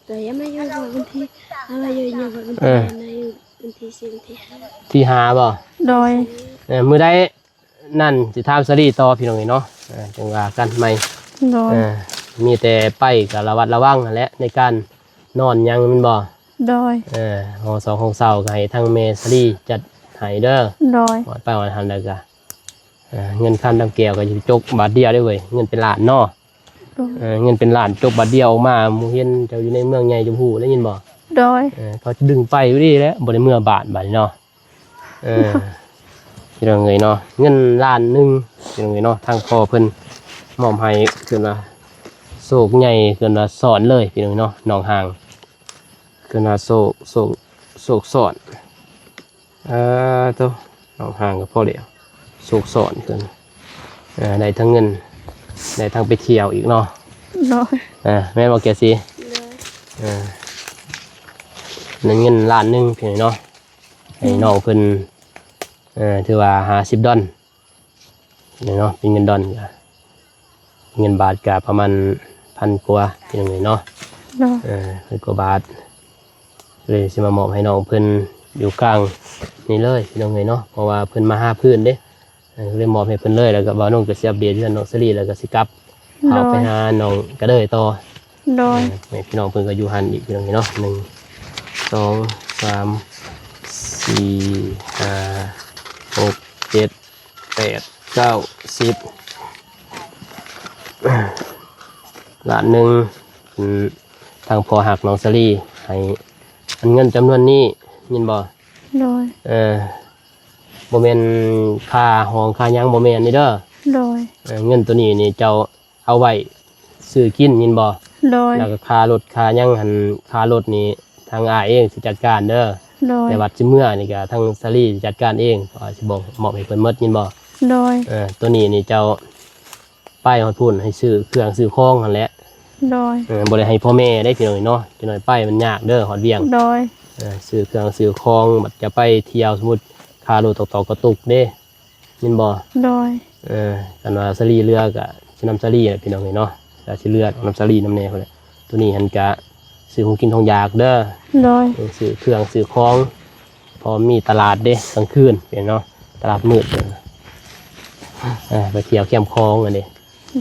ແຕ່ຍັງມາຢູ່ວັນທີ ເອົາມາຢູ່ ຢູ່ວັນທີ ເອີ ໃນວັນທີສີ່ ວັນທີຫ້າ ທີຫ້າບໍ່? ໂດຍ ເອີ ມື້ໃດນັ້ນຊິຖາມສາລີຕໍ່ ພີ່ນ້ອງເອີຍເນາະ ເອີ ຈັ່ງວ່າກັນໃໝ່ ໂດຍ ເອີ ມີແຕ່ໄປກໍລະມັດລະວັງຫັ້ນແຫຼະ ໃນການນອນຫຍັງແມ່ນບໍ່? ໂດຍ ເອີ ຫ້ອງສອງຫ້ອງເຊົ່າກໍໃຫ້ທາງແມ່ສາລີຈັດໃຫ້ເດີ ໂດຍ ຮອດໄປຮອດຫັ້ນແລ້ວກໍ ເອີ ເງິນຄຳດຳແກ້ວກໍຈະຈົກບາດດຽວເດ້ເວີຍ ເງິນເປັນລ້ານເນາະ ໂດຍ ເອີ ເງິນເປັນລ້ານຈົກບາດດຽວອອກມາ ໝູ່ເຫັນເຈົ້າຢູ່ໃນເມືອງໃຫຍ່ຈະຮູ້ ໄດ້ຍິນບໍ່? ໂດຍ ເອີ ເຂົາຈະດຶງໄປຢູ່ດີແຫຼະ ບໍ່ໄດ້ເມືອບາດບາດນີ້ເນາະ ເອີ ພີ່ນ້ອງເອີຍເນາະ ເງິນລ້ານໜຶ່ງ ພີ່ນ້ອງເອີຍເນາະ ທາງພໍ່ເພິ່ນມອບໃຫ້ ເອີ້ນວ່າໂຊກໃຫຍ່ ເອີ້ນວ່າຊ້ອນເລີຍ ພີ່ນ້ອງເນາະ ນ້ອງຮ່າງ ເອີ້ນວ່າໂຊກ ໂຊກ ໂຊກຊ້ອນ ເອີ ໂຕ ນ້ອງຮ່າງກໍພໍແລ້ວ ໂຊກຊ້ອນເພິ່ນ ເອີ ໄດ້ທັງເງິນ ໄດ້ທັງໄປທ່ຽວອີກເນາະ ໂດຍ ເອີ ແມ່ນບໍ່ແກຊີ? ໂດຍ ເອີ ນັ້ນເງິນລ້ານໜຶ່ງ ພີ່ນ້ອງເນາະ ໃຫ້ ໂດຍ ນ້ອງເພິ່ນ ເອີ ຖືວ່າຫ້າສິບດອນ ນີ້ເນາະ ເປັນເງິນດອນກໍ ເງິນບາດກໍປະມານພັນກວ່າ ພີ່ນ້ອງເອີຍເນາະ ໂດຍ ເອີ ພັນກວ່າບາດ ເລີຍຊິມາມອບໃຫ້ນ້ອງເພິ່ນຢູ່ກາງນີ້ເລີຍ ພີ່ນ້ອງເອີຍເນາະ ເພາະວ່າເພິ່ນມາຫາພື້ນເດ້ ເອີ ເລີຍມອບໃຫ້ເພິ່ນເລີຍ ແລ້ວກໍບ່າວນົງກໍຊິອັບເດດເຮືອນນ້ອງສາລີ ແລ້ວກໍຊິກັບ ໂດຍ ເອົາໄປຫານ້ອງກະເດີຍຕໍ່ ໂດຍ ເອີ ແມ່ພີ່ນ້ອງເພິ່ນກໍຢູ່ຫັ້ນອີກ ພີ່ນ້ອງເອີຍເນາະ ໜຶ່ງ ສອງ ສາມ ສີ່ ຫ້າ ຫົກ ເຈັດ ແປດ ເກົ້າ ສິບ ລ້ານໜຶ່ງ ອືມ ທາງພໍ່ຮັກນ້ອງສາລີໃຫ້ ອັນເງິນຈຳນວນນີ້ ຍິນບໍ່? ໂດຍ ເອີ ບໍ່ແມ່ນຄ່າຫ້ອງຄ່າຫຍັງ ບໍ່ແມ່ນນີ້ເດີ ໂດຍ ເອີ ເງິນໂຕນີ້ນີ້ເຈົ້າ ເອົາໄວ້ຊື້ກິນ ຍິນບໍ່? ໂດຍ ແລ້ວກໍຄ່າລົດຄ່າຫຍັງຫັ້ນ ຄ່າລົດນີ້ທາງອ້າຍເອງຊິຈັດການເດີ ໂດຍ ແຕ່ວ່າຊິເມືອນີ້ກໍທາງສາລີຊິຈັດການເອງ ເພາະວ່າຊິບອກ ມອບໃຫ້ເພິ່ນໝົດ ຍິນບໍ່? ໂດຍ ເອີ ໂຕນີ້ນີ້ເຈົ້າໄປຮອດພຸ້ນໃຫ້ຊື້ເຄື່ອງຊື້ຂອງຫັ້ນແຫຼະ ໂດຍ ເອີ ບໍ່ໄດ້ໃຫ້ພໍ່ແມ່ເດ້ ພີ່ນ້ອງເອີຍເນາະ ຈັກໜ້ອຍໄປມັນຍາກເດີ ຮອດວຽງ ໂດຍ ເອີ ຊື້ເຄື່ອງຊື້ຂອງ ບັດຈະໄປທ່ຽວ ສົມມຸດຄ່າລົດຕອກໆກະຕຸກເດ້ ແມ່ນບໍ່? ໂດຍ ເອີ ຄັນວ່າສາລີເຫຼືອກະຊິນຳສາລີແຫຼະ ພີ່ນ້ອງເອີຍເນາະ ກະຊິເຫຼືອນຳສາລີນຳແດ່ພຸ້ນແຫຼະ ໂຕນີ້ຫັ້ນກະຊື້ຂອງກິນຂອງຢາກເດີ ໂດຍ ເອີ ຊື້ເຄື່ອງຊື້ຂອງ ເພາະມີຕະຫຼາດເດ້ກາງຄືນເນາະ ຕະຫຼາດມືດ ເອີ ໄປທ່ຽວແຄມຂອງຫັ້ນເດ້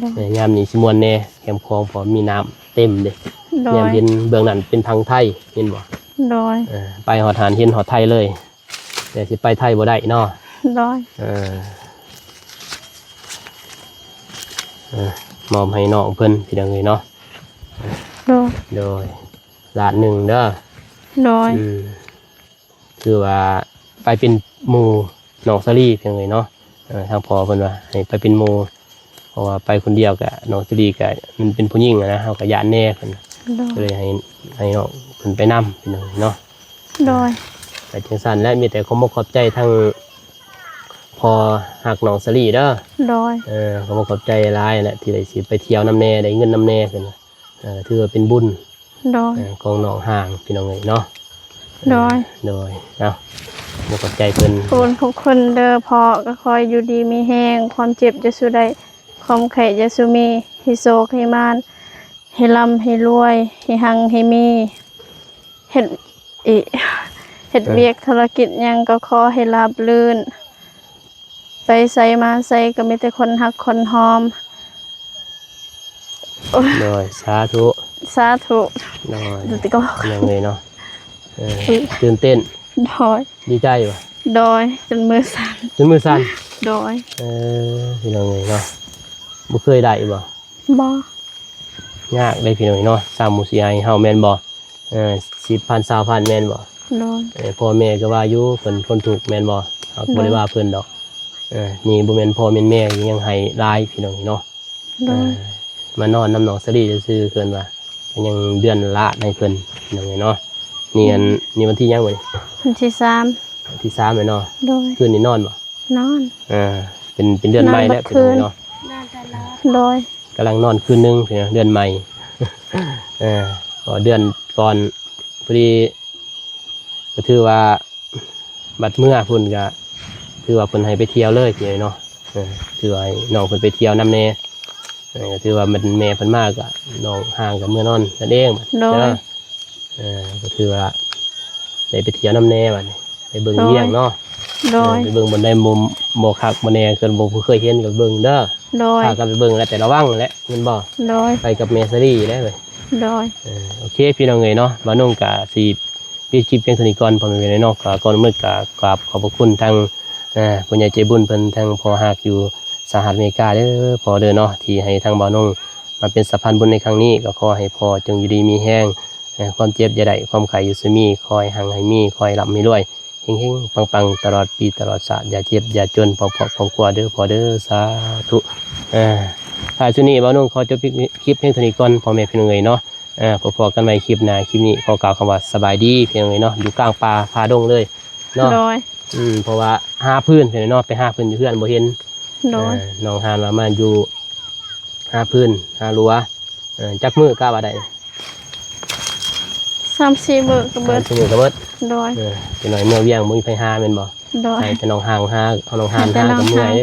ໂດຍ ເອີ ຍາມນີ້ຊິມ່ວນແດ່ແຄມຂອງ ເພາະມີນ້ຳເຕັມເດ້ ໂດຍ ແນມເຫັນເບື້ອງນັ້ນເປັນຝັ່ງໄທ ເຫັນບໍ່? ໂດຍ ເອີ ໄປຮອດຫັ້ນເຫັນຮອດໄທເລີຍ ແຕ່ຊິໄປໄທບໍ່ໄດ້ເນາະ ໂດຍ ເອີ ເອີ ມອບໃຫ້ນ້ອງເພິ່ນ ພີ່ນ້ອງເອີຍເນາະ ໂດຍ ໂດຍ ລ້ານໜຶ່ງເດີ ໂດຍ ອືມ ຄືວ່າໄປເປັນໝູ່ນ້ອງສາລີ ພີ່ນ້ອງເອີຍເນາະ ເອີ ທາງພໍ່ເພິ່ນວ່າໃຫ້ໄປເປັນໝູ່ ເພາະວ່າໄປຄົນດຽວກະນ້ອງສາລີກະມັນເປັນຜູ້ຍິງຫັ້ນນະ ເຮົາກະຢ້ານແດ່ເພິ່ນ ໂດຍ ກໍເລີຍໃຫ້ ໃຫ້ນ້ອງເພິ່ນໄປນຳ ພີ່ນ້ອງເນາະ ໂດຍ ກະຈັ່ງຊັ້ນແຫຼະ ມີແຕ່ຂອບອົກຂອບໃຈທາງພໍ່ຮັກນ້ອງສາລີເດີ ໂດຍ ເອີ ຂອບອົກຂອບໃຈຫຼາຍແຫຼະ ທີ່ໄດ້ຊິໄປທ່ຽວນຳແດ່ ໄດ້ເງິນນຳແດ່ເພິ່ນ ເອີ ຖືວ່າເປັນບຸນ ໂດຍ ເອີ ຂອງນ້ອງຮ່າງ ພີ່ນ້ອງເອີຍເນາະ ໂດຍ ເອີ ໂດຍ ເອົາ ຂອບໃຈເພິ່ນ ຂອບຄຸນ ຂອບຄຸນເດີພໍ່ ກໍຂໍໃຫ້ຢູ່ດີມີແຮງ ຄວາມເຈັບຢ່າສູ່ໄດ້ ຄວາມໄຂ້ຢ່າສູ່ມີ ໃຫ້ໂຊກໃຫ້ໝານ ໃຫ້ລ່ຳໃຫ້ລວຍ ໃຫ້ຮັ່ງໃຫ້ມີ ເຮັດ ເອີ ເຮັດ ເອີ ວຽກທຸລະກິດຫຍັງກໍຂໍໃຫ້ລາບລື່ນ ໄປໃສມາໃສກໍມີແຕ່ຄົນຮັກຄົນຫອມ ໂດຍ ສາທຸ ສາທຸ ໂດຍ ແມ່ນເລີຍເນາະ ເອີ ຕື່ນເຕັ້ນ ໂດຍ ດີໃຈບໍ່? ໂດຍ ຈົນມືສັ່ນ ຈົນມືສັ່ນ ໂດຍ ເອີ ພີ່ນ້ອງເອີຍເນາະ ບໍ່ເຄີຍໄດ້ບໍ່? ບໍ່ ຍາກເດ້ພີ່ນ້ອງເອີຍເນາະ ຊາວໝູ່ຊິໃຫ້ເຮົາແມ່ນບໍ່? ເອີ ສິບພັນ ຊາວພັນ ແມ່ນບໍ່? ໂດຍ ເອີ ພໍ່ແມ່ກໍວ່າຢູ່ ເພິ່ນທົນທຸກແມ່ນບໍ່? ເຮົາກໍບໍ່ໄດ້ວ່າເພິ່ນດອກ ເອີ ນີ້ບໍ່ແມ່ນພໍ່ແມ່ນແມ່ຍັງໃຫ້ຫຼາຍ ພີ່ນ້ອງເອີຍເນາະ ໂດຍ ເອີ ມານອນນຳນ້ອງສາລີຊື່ໆ ເພິ່ນວ່າ ກໍຍັງເດືອນລະລ້ານໃຫ້ເພິ່ນ ພີ່ນ້ອງເອີຍເນາະ ນີ້ອັນ ນີ້ວັນທີຫຍັງມື້ນີ້? ວັນທີສາມ ວັນທີສາມແມ່ນເນາະ ໂດຍ ຄືນນີ້ນອນບໍ່? ນອນ ເອີ ເປັນ ເປັນເດືອນໃໝ່ແລ້ວ ນອນບັດຄືນ ພີ່ນ້ອງເນາະ ໂດຍ ກຳລັງນອນຄືນໜຶ່ງ ເດືອນໃໝ່ ເອີ ເພາະເດືອນກ່ອນ ພໍດີ ກໍຖືວ່າບັດເມືອພຸ້ນກໍ ຖືວ່າເພິ່ນໃຫ້ໄປທ່ຽວເລີຍພີ່ນ້ອງເນາະ. ເອີ ຖືວ່າໃຫ້ນ້ອງເພິ່ນໄປທ່ຽວນຳແດ່. ເອີ ຖືວ່າແມ່ນແມ່ເພິ່ນມາກໍນ້ອງຮ່າງກໍເມືອນອນນັ້ນເອງ. ໂດຍ ເອີ ເອີ ກໍຖືວ່າໄດ້ໄປທ່ຽວນຳແດ່ບັດນີ້ ໄປເບິ່ງວຽງເນາະ. ໂດຍ ເອີ ໄປເບິ່ງບ່ອນໃດບໍ່ ບໍ່ຄັກບໍ່ແນ່ ຄືບໍ່ເຄີຍເຫັນກໍເບິ່ງເດີ. ໂດຍ ພາກັນໄປເບິ່ງແຫຼະ ແຕ່ລະວັງແຫຼະ ແມ່ນບໍ່? ໂດຍ ໄປກັບແມ່ສາລີແຫຼະເວີຍ. ໂດຍ ເອີ ໂອເຄ ພີ່ນ້ອງເອີຍເນາະ ບ່າວນົງກະຊິປິດຄລິບພຽງເທົ່ານີ້ກ່ອນ ພໍ່ແມ່ພີ່ນ້ອງເນາະ. ກໍກ່ອນອື່ນກະກາບຂອບພະຄຸນທາງ ເອີ ຜູ້ໃຫຍ່ໃຈບຸນເພິ່ນ ທາງພໍ່ຮັກຢູ່ສະຫະລັດອາເມລິກາເດີພໍ່ເດີເນາະ ທີ່ໃຫ້ທາງບ່າວນົງມາເປັນສະພານບຸນໃນຄັ້ງນີ້. ກໍຂໍໃຫ້ພໍ່ຈົ່ງຢູ່ດີມີແຮງ ເອີ ຄວາມເຈັບຢ່າໄດ້ ຄວາມໄຂ້ຢ່າສູ່ມີ ຂໍໃຫ້ຮັ່ງໃຫ້ມີ ຂໍໃຫ້ລ່ຳໃຫ້ລວຍ ເຮັງໆ ປັງໆ ຕະຫຼອດປີຕະຫຼອດຊາດ ຢ່າເຈັບຢ່າຈົນ ພ້ອມຄອບພ້ອມຄົວເດີພໍ່ເດີ ສາທຸ. ເອີ ທ້າຍສຸດນີ້ ບ່າວນົງຂໍຈົບຄລິບພຽງເທົ່ານີ້ກ່ອນ ພໍ່ແມ່ພີ່ນ້ອງເອີຍເນາະ. ເອີ ພໍ້ກັນໃໝ່ຄລິບໜ້າ ຄລິບນີ້ຂໍກ່າວຄຳວ່າສະບາຍດີພີ່ນ້ອງເອີຍເນາະ ຢູ່ກາງປ່າຜາດົງເລີຍເນາະ. ໂດຍ ອືມ ເພາະວ່າຫາຟືນພີ່ນ້ອງເນາະ ໄປຫາຟືນຢູ່ເຮືອນບໍ່ເຫັນ. ໂດຍ ເອີ ນ້ອງຮ່າງວ່າມາຢູ່ຫາຟືນຫາລົວ. ເອີ ຈັກມື້ກະວ່າໄດ້? ສາມສີ່ມື້ກໍເບິດ ສາມສີ່ມື້ກໍເບິດ. ໂດຍ ເອີ ຈັກໜ້ອຍເມືອວຽງບໍ່ມີໃຜຫາແມ່ນບໍ່? ໂດຍ ໃຫ້ແຕ່ນ້ອງຮ່າງຫາ ເອົານ້ອງຮ່າງຫາກໍເມື່ອຍເດ້.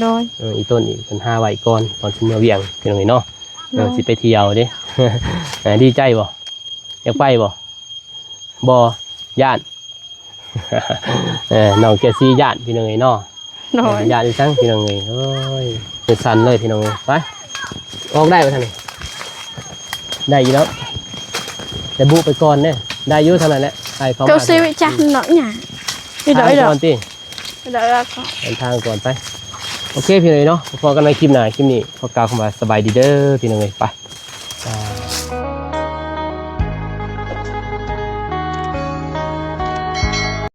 ໂດຍ ເອີ ອີຕົ້ນອີກເພິ່ນຫາໄວ້ກ່ອນ ກ່ອນຊິເມືອວຽງພີ່ນ້ອງເອີຍເນາະ. ເອີ ໂດຍ ຊິໄປທ່ຽວເດ້. ເອີ ດີໃຈບໍ່? ຢາກໄປບໍ່? ບໍ່ ຢ້ານ. ເອີ ນ້ອງເຈຊີຢ້ານພີ່ນ້ອງເອີຍເນາະ. ໂດຍ ຢ້ານອີ່ສັງພີ່ນ້ອງເອີຍ. ໂອ້ຍ ເປັນສັ່ນເລີຍພີ່ນ້ອງເອີຍ. ໄປ ອອກໄດ້ບໍ່ທັນນີ້? ໄດ້ຢູ່ແລ້ວ ແຕ່ບຸໄປກ່ອນເດ້. ໄດ້ຢູ່ເທົ່ານັ້ນແຫຼະ ໄປເຂົ້າມາ ເຈົ້າຊີວິດຈັກເນາະຫຍັງ. ໄປເດີ ໄປເດີ ກ່ອນຕິ ໄປເດີ ໄປເດີ ເດີທາງກ່ອນໄປ. ໂອເຄພີ່ນ້ອງເອີຍເນາະ ພໍ້ກັນໃໝ່ຄລິບໜ້າ ຄລິບນີ້ຂໍກ່າວຄຳວ່າສະບາຍດີເດີພີ່ນ້ອງເອີຍ. ໄປ